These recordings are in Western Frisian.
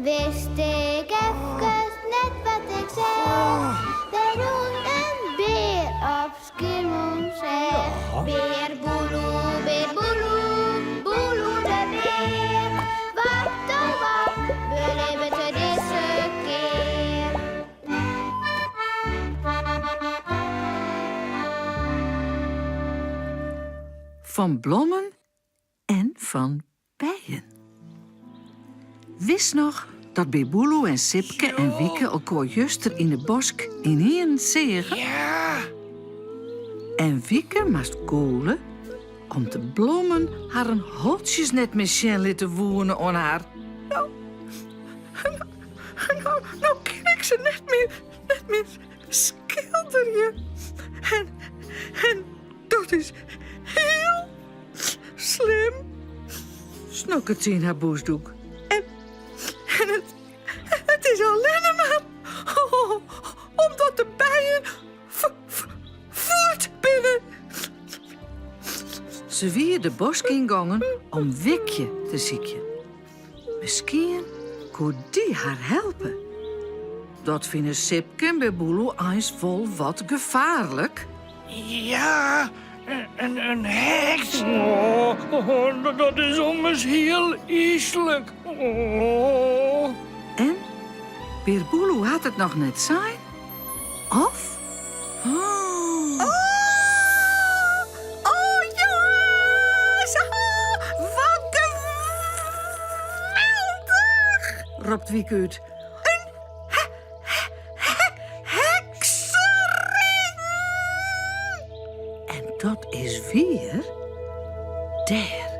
Wist ik efkes net wat ik seach. Der rûn in bear op Skiermûntseach. Bear Boeloe, bear Boeloe, Boeloe de bear. Wat oh wat belibbet er dizze kear? Fan blommen en fan bijen. Witst noch dat Bear Boeloe en Sipke en Wieke elkoar juster yn 'e bosk ynienen seagen? Ja! En Wieke moast gûle om't de blommen harren holtsjes net mear sjen litte woene oan har. No, no, no kin ik se net mear, net mear skilderje. En, en dat is hiel slim, snokket se yn har bûsdoek. En, en it, it is allinne mar omdat de bijen fuort binne. Se wie de bosk yngongen om Wikje te sykjen. Miskien koe dy har helpe. Dat fine Sipke en Bear Boeloe eins wol wat gefaarlik. Ja, in heks. Oh, dat is ommers hiel yslik. Oh. En Bear Boeloe hat it noch net sein. Of? Oh, oh jonges! Wat geweldich! Ropt Wieke út. In heksering! En dat is wier. Dêr,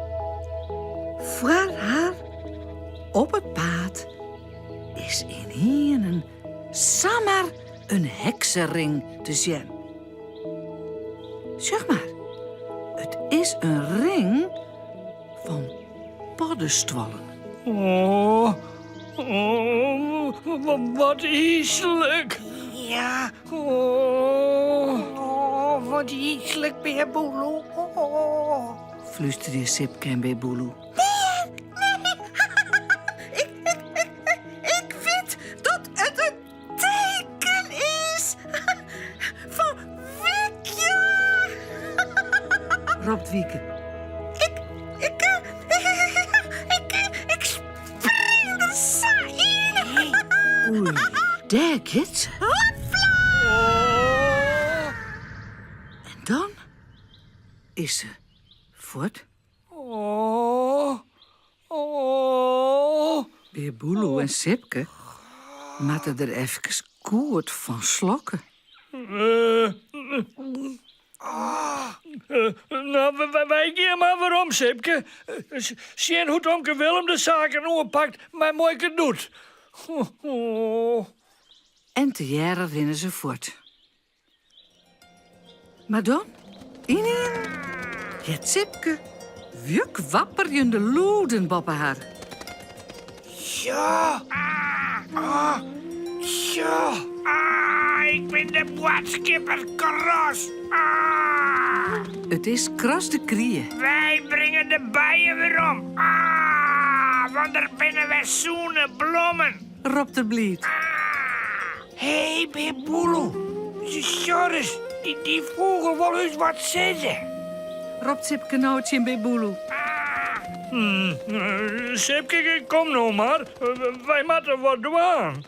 foar har, op it paad, is ynienen samar in heksering te sjen. Sjoch mar, it is in ring fan poddestuollen. Oh, oh, wat yslik. Ja. Oh. Oh, wat yslik, Bear Boeloe. Oh. Flústerje Sipke en Bear Boeloe. Nee, nee. Ik wit dat it in teken is fan Wikje. Ropt Wieke. Ik, ik, ik, ik spring der sa yn. Oei, dêr giet se. En dan is se fuort. Oh, oh. Bear Boeloe en Sipke moatte der efkes goed fan slokke. No, wy gean mar werom, Sipke. Sjen hoe't omke Willem de saken oanpakt mei muoike Doet. En tegearre rinne se fuort. Mar dan, ynienen, heart Sipke wjukwapperjende lûden boppe har. Sjo! Ah, sjo! Ah, ik bin de boadskipper Kras. Ah! It is Kras de Krie. Wy bringe de bijen werom. Ah, want der binne wer sûne blommen. Ropt er bliid. Ah! Hé, Bear Boeloe, sjoch ris, dy fûgel wol ús wat sizze. Ropt Sipke no tsjin Bear Boeloe. Sipke, kom no mar, wy moatte wat dwaan.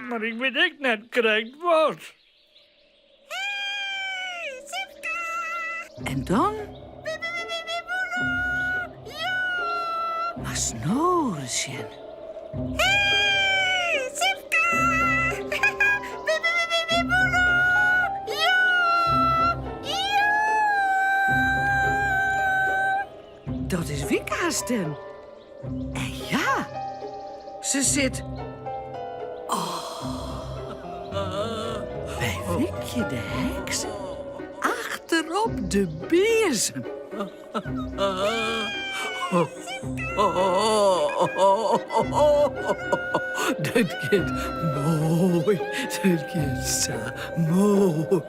Mar ik wit ek net krekt wat. Hé, Sipke! En dan? Bear Boeloe, ja! Moatst no ris sjen. Hé, Sipke! Bear Boeloe, ja! Ja! Dat is Wieke har stim. En ja, se sit by Wikje de heks achterop de biezem. Dit giet moai, dit giet sa moai,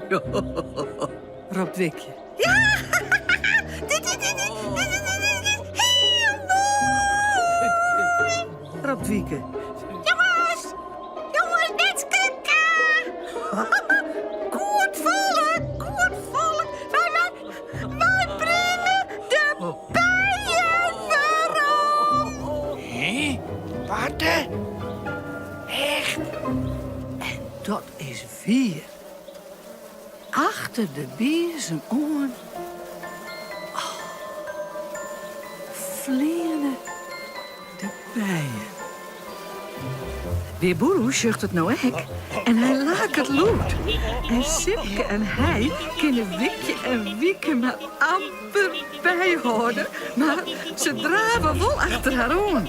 ropt Wikje. Ja, dit dit dit dit dit dit is hiel moai! Ropt Wieke. Goed folk, goed folk. Wy, wy, wy bringe de bijen werom. Hé? Watte? Echt? En dat is wier. Achter de bizen oan oh, fleane de bijen. Bear Boeloe sjocht it no ek en hy laket lûd. En Sipke en hy kinne Wikje en Wieke mar amper byhâlde, mar se drave wol achter har oan.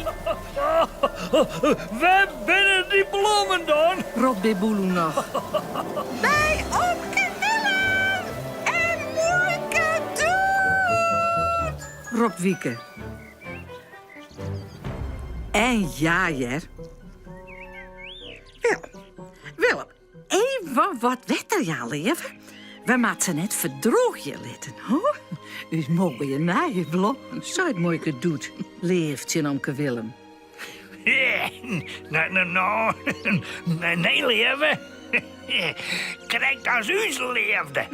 Wêr binne dy blommen dan? Ropt Bear Boeloe noch. By omke Willem en muoike Doet! Ropt Wieke. En ja hear. Willem, Willem, even wat wetter jaan, leave. We moatte se net ferdrûgje litten, hoor. Us moaie nije blommen, seit muoike Doet leaf tsjin omke Willem. No, no, no, nee, leave. Krekt as ús leafde.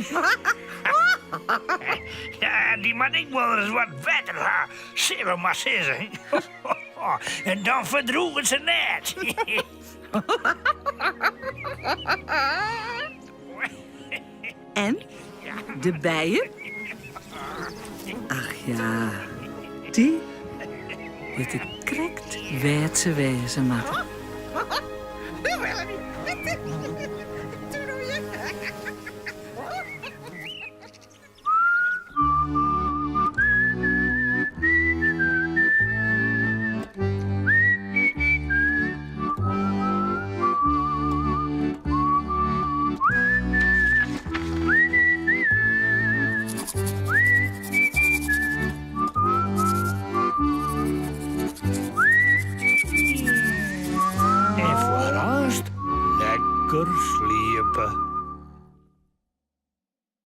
Ja, dy moat ek wolris wat wetter ha, sille we mar sizze. En dan ferdrûget se net. En de bijen? Ach ja, dy witte krekt wêr't se wêze moatte. En foar aanst lekker sliepe.